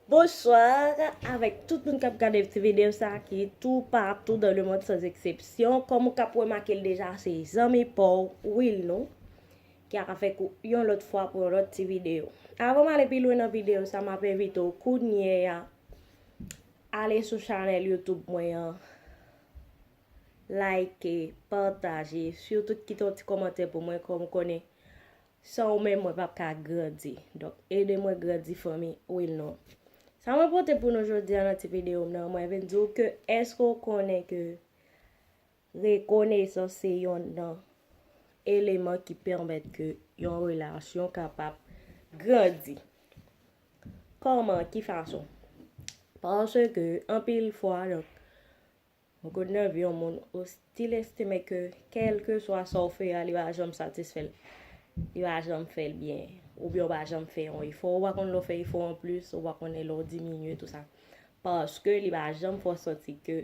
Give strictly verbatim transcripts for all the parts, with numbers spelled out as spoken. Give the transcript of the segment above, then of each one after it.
Bonswa avèk tout moun k ap gade ti videyo sa ki toupatou dans le monde sans exception. Kòm ou k ap remake l deja, se zanmi pa w, Wilnou, ki ap avèk ou yon lòt fwa pou yon lòt ti videyo. Avan m ale pi lwen nan videyo sa, m ap envite w kounye a ale sou chanèl YouTube mwen an, like, pataje, sitou kite yon ti kòmantè pou mwen, kòm ou konnen, san ou menm, mwen p ap ka grandi. Donk, ede mwen grandi fanmi Wilnou. Sa mwen pote pou nou jodi a nan ti videyo m nan, mwen vin di w ke èske w konnen ke rekonesans se yonn nan eleman ki pèmèt ke yon relasyon kapab grandi? Kòman? Ki fason? Paske anpil fwa, donk, Ou konn nan vi yon moun, ou still estime ke kèlkeswa sa w fè a, li pa janm satisfè l. Li pa janm fè l byen. Oubyen ou pa janm fè yon efò. Ou pa konn lè w fè efò anplis, ou pa konnen lè w diminye, tou sa. Paske li pa janm fè w santi ke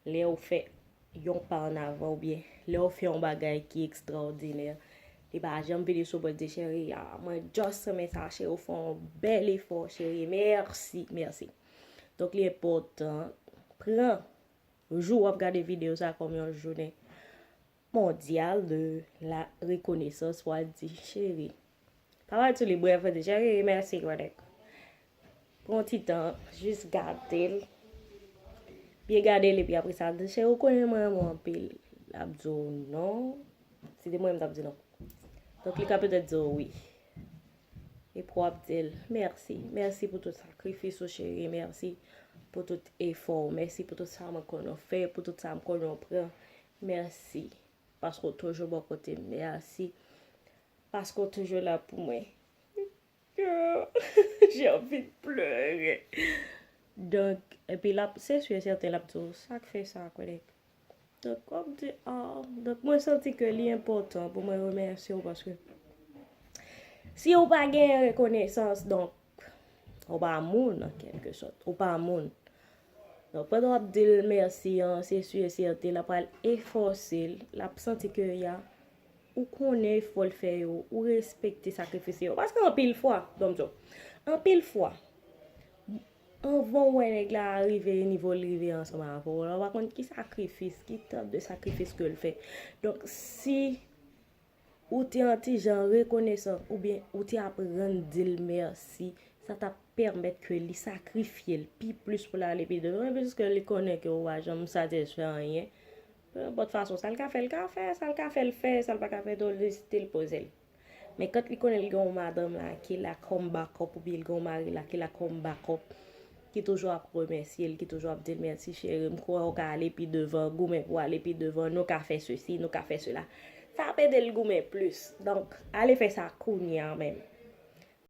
lè w fè yon pa an avan, oubyen lè w fè yon bagay ki ekstraòdinè, li pa janm vini sou mwen di, cheri, ah, mwen just renmen sa, cheri, ou fè yon bèl efò, cheri, mèsi, mèsi. Donk, li enpòtan, pran jou w ap gade videyo sa kòm yon jounen mondyal de la rekonesans, pou w al di, cheri, pa pale sou li, brèf, di, cheri, mèsi, konnen. Pran ti tan, jis gade l. Byen gade l, epi apre sa, di, cheri, ou konnen mwen renmen w anpil. L ap di w non. Si te mwen, m t ap di non. Donk, li ka petèt di w wi. Epi w ap di l, mèsi. Mèsi pou tout sakrifis ou, cheri. Mèsi pou tout efò w. Mèsi pou tout sa mwen konn ou fè, pou tout sa m konn ou pran. Mèsi. Paske w toujou bò kote m. Mèsi. Paske w toujou la pou mwen. J'ai envie de pleurer. Donk, epi l ap, se si e sèten, l ap di w, sa k fè sa, konnen. Donk, w ap di, ah, donk, mwen santi ke li enpòtan pou mwen remèsye w paske si w pa gen rekonesans, donk, ou pa moun, an kèlke sòt. Ou pa moun. Donk, pandan w ap di l mèsi an, se si e sèten, l ap pral efòse l, l ap santi ke ya, ou konnen efò l fè yo, ou respekte sakrifis yo. Paske anpil fwa, bon, m di w, anpil fwa, anvan w wè nèg la rive nivo l rive ansanm avè w la, w pa konn ki sakrifis, ki tant de sakrifis ke l fè. Donk, si ou te yon ti jan rekonesan, oubyen ou te aprann di l mèsi, sa t ap pèmèt ke li sakrifye l pi plis pou l ale pi devan, piske li konnen ke ou pa janm satisfè anyen. Nenpòt fason, sa l ka fè, l ka fè, sa l ka fè, l fè, sa l pa ka fè tou, li still poze l. Men kan li konnen li gen yon madanm la ki la kòm backup, oubyen li gen yon mari la ki la kòm backup, ki toujou ap remèsye l, ki toujou ap di l, mèsi cheri, m kwè w ka ale pi devan, goumen pou ale pi devan, nou ka fè sesi, nou ka fè sela. Sa ap ede l goumen plis. Donk, ale fè sa kounye a menm.